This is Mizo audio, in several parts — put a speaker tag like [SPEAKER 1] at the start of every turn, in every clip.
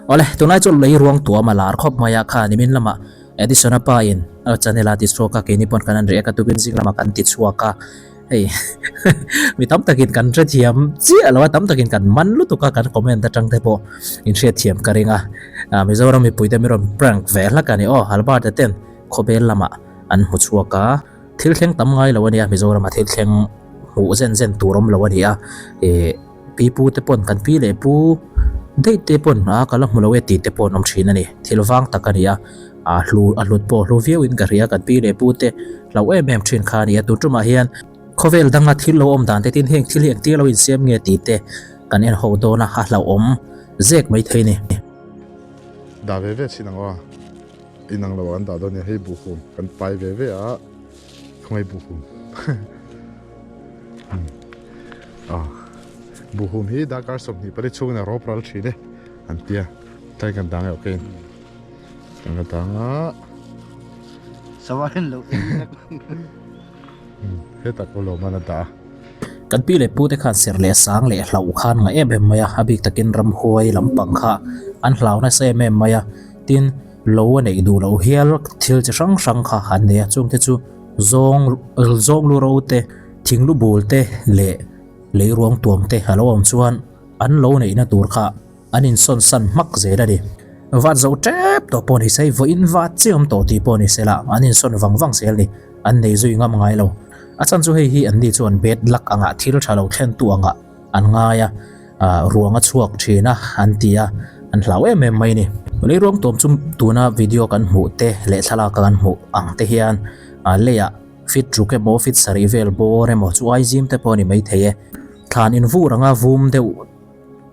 [SPEAKER 1] Awle, tunlai chu lei ruang tuam a lar khawp mai a, kha nimin lamah Edison-a pa in a channel a ti chhuak a, keini pawn kan han react a, tukin zing lamah kan ti chhuak a, hei mi tam takin kan hrethiam chiah lo a, tam takin kan man lutuk a, kan comment atang te pawh in hriatthiam ka ring a, Mizoram mipui te min rawn prank ve hlak a ni aw, Albert-a ten khawbel lamah an hmu chhuak a, thil thleng tam ngai lo a nia, Mizoramah thil thleng hmuh zen zen tur awm lo a ni a, ih. Pi pu te pawn kan pi leh pu daih te pawn a ka la hmu lo e tih te pawh an awm thin a ni. Thil vang tak a ni a, a hlu a hlut pawh a hlu viau in ka hria kan pi leh pu te hlauh em em thin kha a ni a. Tun tumah hian khawvel danga thil lo awm dan te tin heng thil hi engtir lo insiam nge tih te kan en ho dawn a, a hlauhawm zek mai thei a ni.
[SPEAKER 2] Dah ve ve chin ang aw, inang lo ah kan dah dawn nia hei buhhum kan pai ve ve a, khawngaih buhhum. Buhhum hi darkar 24 chhungin a rawp ral thin e an tia tlai kan dang erawh keiin kan la dang a
[SPEAKER 3] Sawarin lo
[SPEAKER 2] hetah pawh lawm an a dah a.
[SPEAKER 1] Kan pi leh pute khan serh leh sang leh hlauh khan ngah em em mai a, a bik takin ramhuai lampang kha an hlau nasa em em mai a, tin lo a neih duh loh hial thil chi hrang hrang kha an nei a, chungte chu Zawng zawng lu ro te, thing lu bul te leh lei ruang tuam te a lo awm chuan an lo neihna tur kha an insawn san hmak zel a ni. Vat zo tep tawh pawh ni se, vawiin vat chiah awm tawh tih pawh ni se la, an insawn vang vang zel ni, an nei zui ngam ngai lo. A chhan chu hei hi anni chuan bad luck angah thil tha lo thlentu angah an ngai a, ruang a chhuak thin a an ti a, an hlau em em mai a ni. Lei ruang tuam chu tuna video kan hmuh te leh thlalak a kan hmuh ang te hian leiah fit ruk emaw fit sarih vel bawr emaw chu ai zim te pawh a ni maithei e. Thlan invur anga vum deuh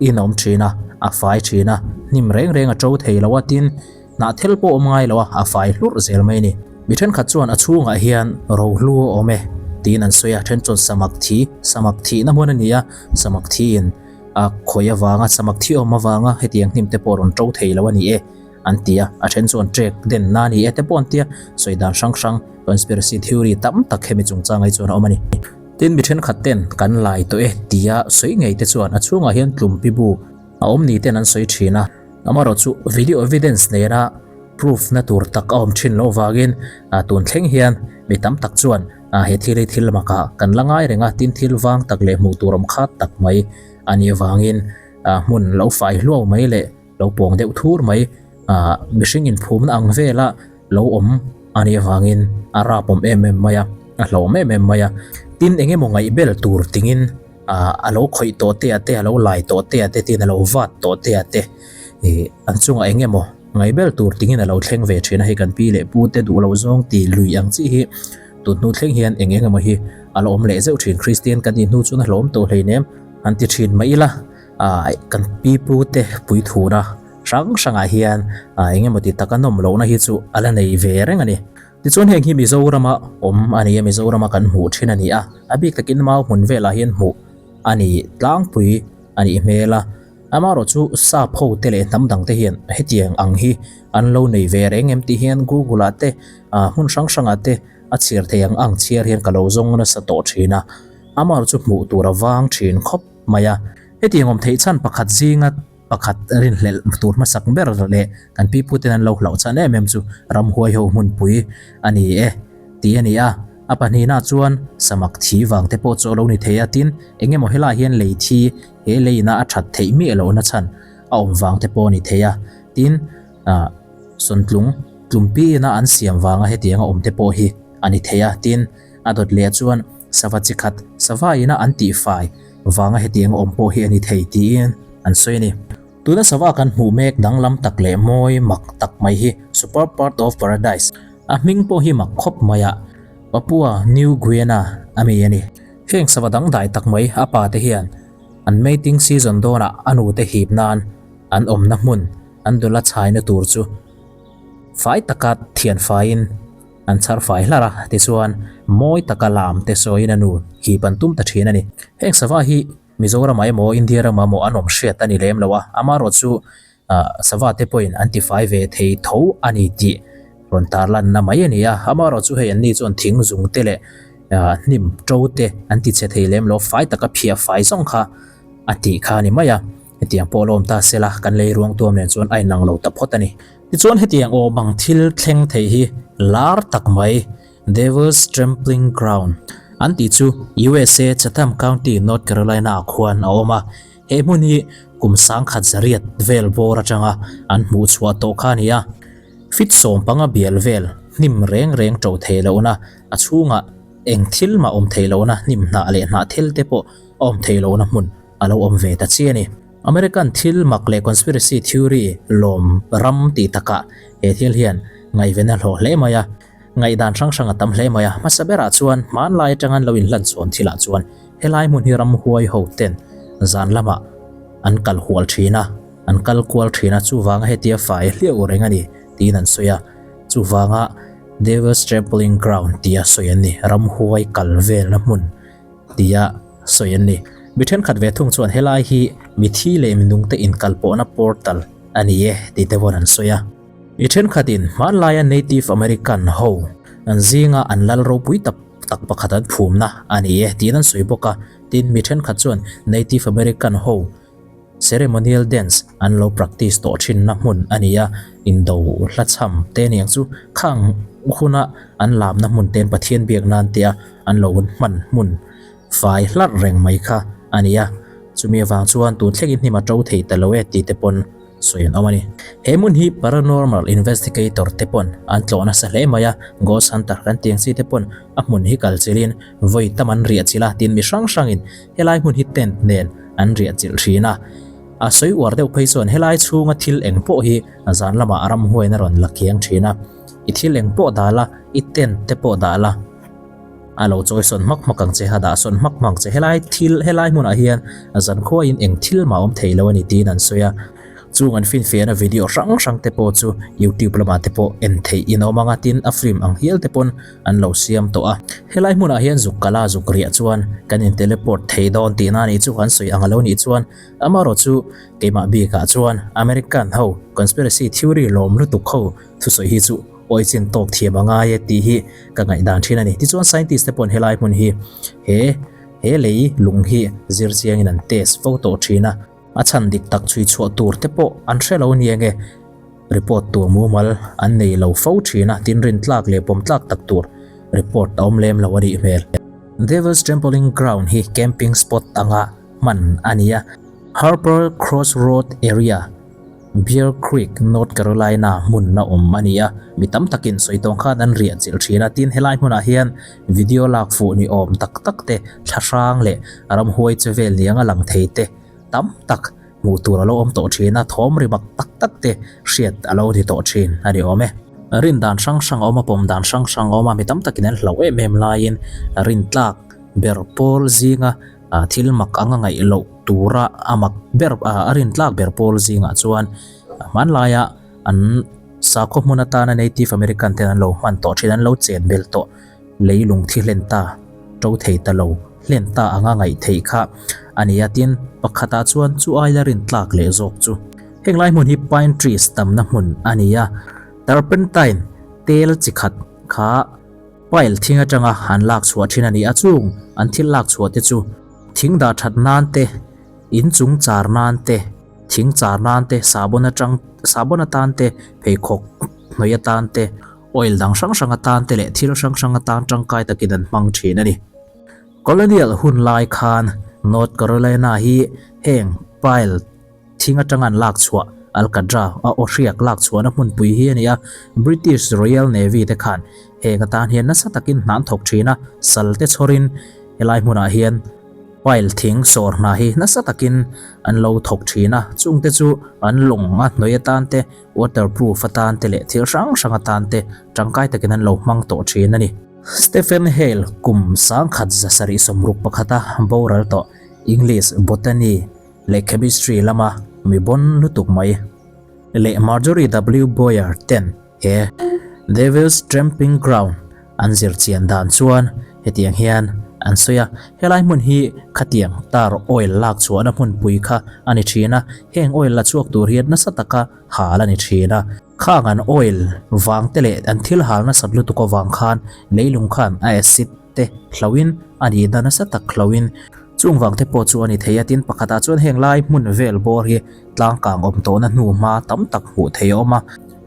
[SPEAKER 1] in a awm thin a, a fai thin a, hnim reng reng a to thei lo a tin hnah thel pawh awm ngai lo a, a fai hlurh zel mai a ni. Mi thenkhat chuan a chhungah hian rohlu a awm e tiin an sawi a, then chuan samak thi, samak thihna hmun a ni a, samak thiin a khawih avanga samak thi awm avanga hetiang hnim te pawh a rawn to thei lo a ni e an ti a, a then chuan trek denna a ni e te pawh an ti a, sawi dan hrang hrang conspiracy theory tam tak hemi chungchang hi chuan a awm a ni. Tin mi thenkhat ten kan lai tawh e tia sawi ngei te chuan a chhungah hian tlumpi bu a awm ni ten an sawi thin a, amaherawhchu video evidence nena proof na tur tak a awm thin loh vangin tun thleng hian mi tam tak chuan he thil hi thil makah kan la ngai reng a, tin thil vang tak leh hmuh tur awm khat tak mai a nih avangin hmun lo fai hluau mai leh lo pawng deuh thur mai mihring inphumna ang vela lo awm a nih avangin a rap awm em em mai a, a hlauhawm em em mai a. Tin eng emaw ngaihbel tur tingin a lo khawih tawh te a te, a lo lai tawh te a te tin a lo vat tawh te a te ih an chungah eng emaw ngaihbel tur tingin a lo thleng ve thin a, hei kan pi leh pu te duh loh zawng ti lui ang chi hi tun hnu thleng hian eng eng emaw hi a la awm leh zeuh thin. Kristian kan nih hnu chuan a hlawm tawh hleinem an ti thin mai ila ah kan pi pu te puithuna hrang hrangah hian ah eng emaw ti taka nawm lohna hi chu a la nei ve reng a ni. Tichuan heng hi Mizorama awm a ni a, Mizorama kan hmuh thin a ni a, a bik takin mau hmun velah hian hmuh a ni tlangpui a nih hmel a, amaherawh chu sap ho te leh hnam dang te hian hetiang ang hi an lo nei ve reng em tih hian Google ah te ah hmun hrang hrangah te a chhiar thei ang ang chhiar hian ka lo zawng nasa tawh thin a, amaherawh chu hmuh tur a vang thin khawp mai a. Hetiang awm theih chhan pakhat zinga Pakhat rinhlelh tur hmasak ber leh kan pi puten an lo hlauh chhan em em chu ramhuai ho hmunpui a ni e tih a ni a. A pahnihna chuan samak thi vang te pawh chu a lo ni thei a, tin eng emaw helaiah hian lei thi he leiin a a that theih miah lohna chhan a awm vang te pawh a ni thei a, tin sawntlung tlumpiina an siam vanga hetianga awm te pawh hi a ni thei a, tin a dawt leh chuan sava chi khat sava ina an tihfai vanga hetiang awm pawh hi a ni thei tiin an sawi a ni. Tuna sava kan hmuh mek danglam tak leh mawi mak tak mai hi Super Part of Paradise a hming pawh hi mak khawp mai a, Papua New Guiana a mi a ni. Heng sava dangdai tak mai a pa te hian an mating season dawnah a nute hip nan an awmna hmun an dawla chhaina tur chu fai taka thian faiin An chhar fai hlar a, tichuan mawi taka lam te sawiin a nu hip an tum ta thin a ni. Heng sava hi Mizoramah emaw India ramah emaw an awm hriat a ni lem lo a, amaherawh chu sava te pawhin an tifai ve thei tho a ni tih rawn tarlanna mai a ni a, amaherawh chu hei anni chuan thing zung te leh hnim to te an ti chhe thei lem lo, fai taka phiah fai zawng kha a tih kha a ni mai a. Hetiang pawh lawm ta sela kan lei ruang tuam nen chuan a inang lo ta phawt a ni. Tichuan hetiang awm ang thil thleng thei hi lar tak mai Devil's Trampling Ground an tih chu USA Chatham County, North Carolina ah khuan a awm a. He hmun hi kum sangkhat zariat vel bawr atanga an hmuh chhuah tawh kha a ni a. Fit sawmpanga bial vel hnim reng reng to thei lohna a chhungah eng thil mah awm thei lohna hnim hnah leh hnah thil te pawh a awm thei lohna hmun a lo awm ve ta chi a ni. American thil mak leh conspiracy theory lawm ram tih takah he thil hian ngaihven a hlawh hle mai a, ngaihdan hrang hrang a tam hle mai a. Hmasa berah chuan hmanlai atanga an lo inhlan chhawn thilah chuan helai hmun hi ramhuai ho ten zan lamah an kal hual thin a, an kal kual thin a, chuvanga hetia fai hliau reng a ni tiin an sawi a, chuvanga Devil's Trampling Ground tia sawi an ni, ramhuai kal velna hmun. tia sawi an ni. Mi thenkhat ve thung chuan helai hi mithi leh minungte inkalpawhna portal a ni e tih te vawn an sawi a. Mi thenkhatin hmanlaia Native American ho an zinga an lal ropui tak tak pakhat an phumna a ni e tiin an sawi bawk a. Tin, mi thenkhat chuan Native American ho Ceremonial dance an lo practice tawh thinna hmun a ni a, indo hla chham te aniang chu khang huna an lamna hmun ten Pathian biak nan tia an lo hman hmun fai hlarh reng mai kha a ni a, chumi avang chuan tun thlengin hnim a to thei ta lo e tih te pawn sawi an awm a ni. He hmun hi paranormal investigator te pawn an tlawh nasa hle mai a, ghost hunter kan tih ang chi te pawn a hmun hi kal chilhin vawi tam an riah chilh a, tin mi hrang hrangin Helai hmun hi tent nen an riah chilh thin a, a sawi uar deuh phei chuan helai chhunga thil eng pawh hi zan lamah ramhuaiin a rawn la kiang thin a, i thil eng pawh dah la, i tent te pawh dah la, a lo chawi sawn hmak hmak ang che, a dah sawn hmak hmak ang che, helai thil helai hmunah hian zankhuaiin eng thil mah a awm thei lo a ni tiin an sawi a, chung an finfiahna video hrang hrang te pawh chu youtube lamah te pawh en theih in a awm ang a, tin a film ang hial te pawn an lo siam tawh a. Helai hmunah hian zuk kala zuk riah chuan kan in teleport thei dawn tihna a nih chu kan sawi ang a lo nih chuan amaherawh chu keimah bikah chuan American ho conspiracy theory lawm lutuk ho thusawi hi chu awi chin tawk thiam a ngai e tih hi ka ngaihdan thin a ni. Tichuan scientist te pawhin helai hmun hi he he lei lung hi zir chiangin an test fo tawh thin a. A chhan dik tak chhui chhuah tur te pawh an hre lo nia nge report tur mumal an nei lo fo thin a, tin rin tlak leh pawm tlak tak tur report a awm lem lo a nih hmel. Devil's Trampoline Ground hi camping spot anga hman a ni a, Harper Crossroad area, Bear Creek, North Carolina hmun a awm a ni a, mi tam takin sawi tawng khan an riah chilh thin a, tin helai hmunah hian video lak fuh ni awm tak tak te, thla hrang leh ramhuai che vel niang a lang thei te tam tak hmuh tur a lo awm tawh thin a, thawm ri mak tak tak te hriat a lo ni tawh thin a ni awm e. Rin dan hrang hrang a awm a, pawm dan hrang hrang a awm a, mi tam takin an hlauh em em laiin rin tlak ber pawl zinga Thil mak anga ngaih loh tura a mak ber a rin tlak ber pawl zingah chuan hmanlaia an sakhaw hmun atana Native American ten an lo hman tawh thin, an lo chen bel tawh leilung thi hlen ta, to thei ta lo hlen ta anga ngaih theih kha a ni a. Tin, pakhatah chuan chu aila rin tlak leh zawk chu heng lai hmun hi pine trees tamna hmun a ni a, turpentine tel chi khat kha Pile thing atanga an lak chhuah thin a ni a, chung an thil lak chhuah te chu thing dah that nan te, in chung char nan te, thing char nan te, sahbawn atang sahbawn atan te, pheikhawk hnawih atan te, oil dang hrang hrang atan te leh thil hrang hrang atan tangkai takin an hmang thin a ni. Colonial hun lai khan North Carolina hi heng pile Thing atanga an lak chhuah Alcatraz a aw hriak lak chhuahna hmunpui hi a ni a, British Royal Navy te khan heng atan hian nasa takin hna an thawk thin a, sal te chhawrin helai hmunah hian pile thing sawr hna hi nasa takin an lo thawk thin a, chungte chu an lawng a hnawih atan te, waterproof atan te leh thil hrang hrang atan te tangkai takin an lo hmang tawh thin a ni. Stephen Hale kum 1761 a boral tawh English botany leh chemistry lama mi bawn lutuk mai leh Marjorie W. Boyer ten he Devil's Tramping Ground an zir chian dan chuan hetiang hian an sawi a, helai hmun hi khatiang tar oil lak chhuahna hmunpui kha a ni thin a, heng oil la chhuak tur hian nasa taka hal a ni thin a, khang an oil vang te leh an thil hal nasat lutuk avang khan leilung khan a acid te hlohin a nihna nasa tak hlohin. Chung vang te pawh chu a ni thei a, tin pakhatah chuan heng lai hmun vel bawr hi tlangkang awm tawhna hnu hma tam tak hmuh theih a awm a.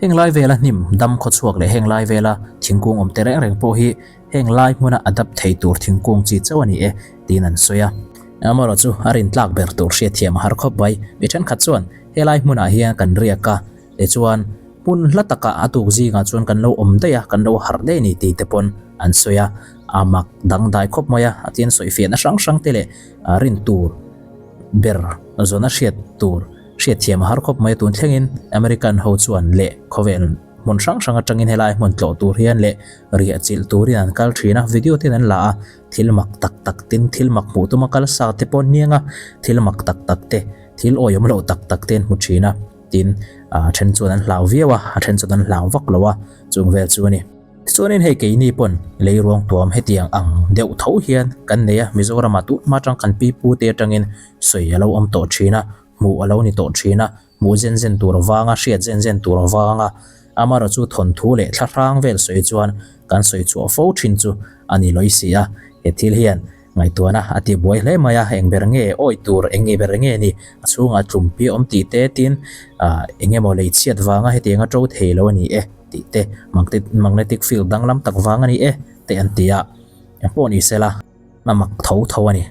[SPEAKER 1] Heng lai vela hnim dam khawchhuak leh heng lai vela thingkung awm te reng reng pawh hi heng lai hmuna adapt thei tur thingkung chi chauh a ni e tiin an sawi a. Amaherawh chu a rintlak ber tur hriatthiam a har khawp mai. Mi thenkhat chuan helai hmunah hian kan riak a, tichuan hmun hla takah a tuk zingah chuan kan lo awm daih a, kan lo harh daih a ni tih te pawn an sawi a, a mak dangdai khawp mai a, a tian sawifiahna hrang hrang te leh rin tur ber zawna hriat tur hriatthiam a har khawp mai a, tun thlengin American ho chuan leh khawvel hmun hrang hrang atangin helai hmun tlawh tur hian leh riah chilh turin an kal thin a, video ten an la a, thil mak tak tak tin thil mak hmuh tuma kal sa te pawh an niang a, thil mak tak tak te thil awihawm loh tak tak te an hmu thin a. Tin, a then chuan an hlau viau a, a then chuan an hlau vak lo a, chung vel chu a ni. Tichuanin hei keini pawn lei ruang tuam hetiang ang deuh tho hian kan nei a, Mizoramah tun hma atang kan pi pu te atangin sawi a lo awm tawh thin a, hmuh a lo ni tawh thin a, hmuh zen zen tur avanga, hriat zen zen tur avanga amaherawh chu thawnthu leh thlahrang vel sawi chuan kan sawi chhuah fo thin chu a ni lawi si a, he thil hian Ngaihtuahna a ti buai hle mai a, eng ber nge awi tur, eng nge ber nge ni, a chhungah tlumpi awm tih te tin ah eng emaw lei chhiat vanga hetiang a to thei lo a ni e tih te, magnetic field danglam tak vang a ni e te an ti a, eng pawh ni sela a mak tho tho a ni.